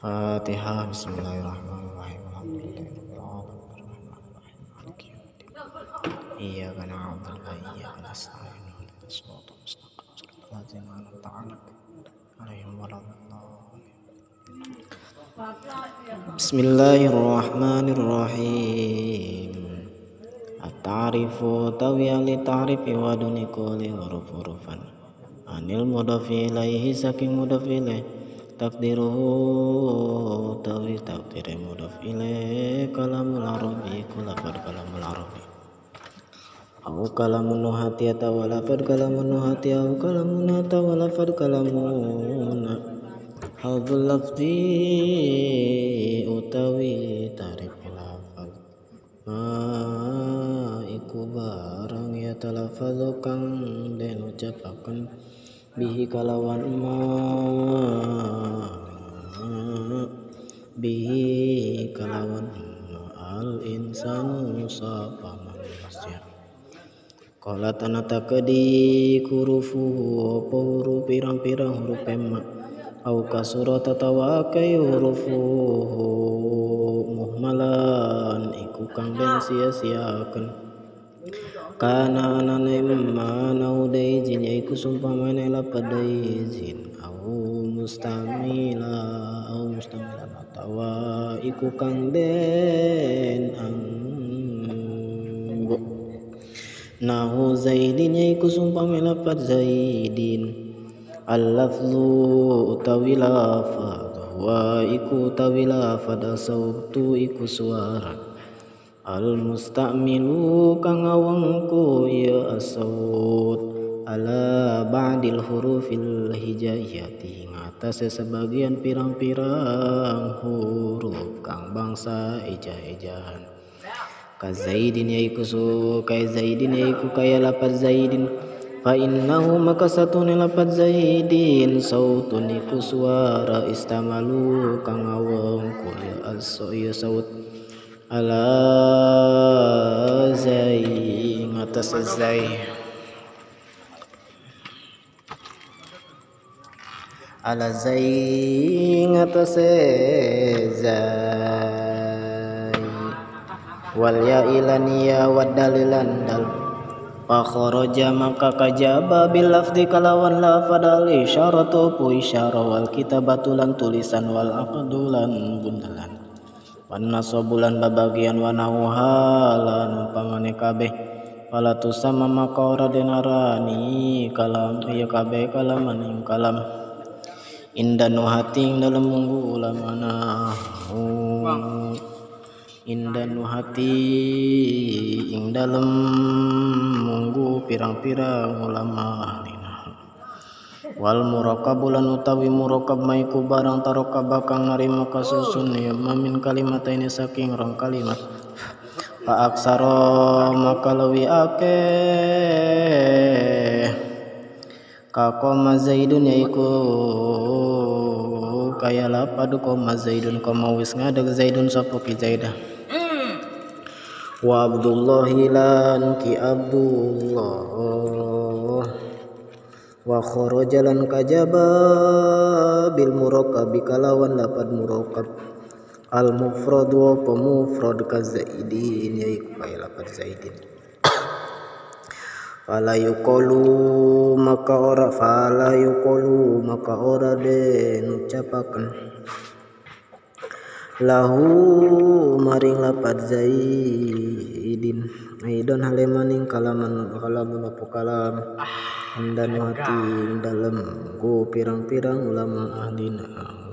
Fatihah. Bismillahirrahmanirrahim. Alhamdulillahirabbil alamin arrahmanirrahim maliki yaumiddin. Iyyaka na'budu wa iyyaka nasta'in. Ihdinas siratal mustaqim. Siratal ladzina an'amta 'alaihim waladdallin. Bismillahirrahmanirrahim. At-ta'rifu tawi ahli ta'rifi wa duniku li huruf-hurufan anil mudhafi ilaihi saking mudhaf ilaih takdiruhu tawi takdire mudhaf ilaih kalamul arabi kulafad kalamul arabi au kalamun nuhati atawa lafad kalamun nuhati au kalamun atawa lafad kalamun hadzal lafzi utawi ta'rif lafaz ma iku barang ya talafadzu kang den ucapaken bihi kalawan ma bihi kalawan al insanu sapa manusia. Qala tanata kedi hurufuhu apa huruf pirang-pirang huruf ma au kasurata tawakai hurufuhu muhmalan iku kang den sia-siakeun kana anane mana udaijin yaiku sumpamane lapad izin au mustamila atawa iku kang den anggo nahu zaidin yaiku sumpamane lapad zaidin al-lafzu utawi lafadz wa iku utawi lafadz sautu iku suara al-musta'milu kang awangku ya as-saut ala ba'dil hurufil hijaiyati ngatasé sebagian pirang-pirang huruf kang bangsa eja-ejaan ka zaidin yaiku su kaya zaidin yaiku kaya lafaz zaidin fa innahu maka satune lafaz zaidin sautun iku suara istamalu kang awangku ya as-saut saut ala zai ngatas zai ala zai ngatas zai wal ya ilan ya wad dalilan dal fa kharaja maka kajaba bil lafzi kalawan lafadz al isyaratu pu isyara wal kitabatu lan tulisan wal aqdu lan bundelan wan nasabulan babagian wa nahuhalan umpamane kabeh fala tusama maka ora den arani kalam ieu kabeh kalaman ing kalam inda nuhati ing dalem munggu ulama nahu inda nuhati ing dalem munggu pirang-pirang ulama ahli wal murakkab lan utawi murakkab maiku barang tarakab kang narima kasusun ya mamin kalimataini saking rong kalimat fa aksara maka luwih akeh ka koma zaidun yaiku kaya lapad koma zaidun koma wis ngadeg zaidun sapa ki zaidah wa abdullahi lan ki abdullah wa kharaja lan kajaba bil murakkab kalawan lapad murakkab al mufrad wa mufrad ka zaidin yaiku kaya lapad zaidin fala yuqalu maka ora den ucapaken lahu maring lapad zaidin aidon halemaning kalaman kalamun apa kalam dan hati dalem go pirang-pirang ulama ahli nahu.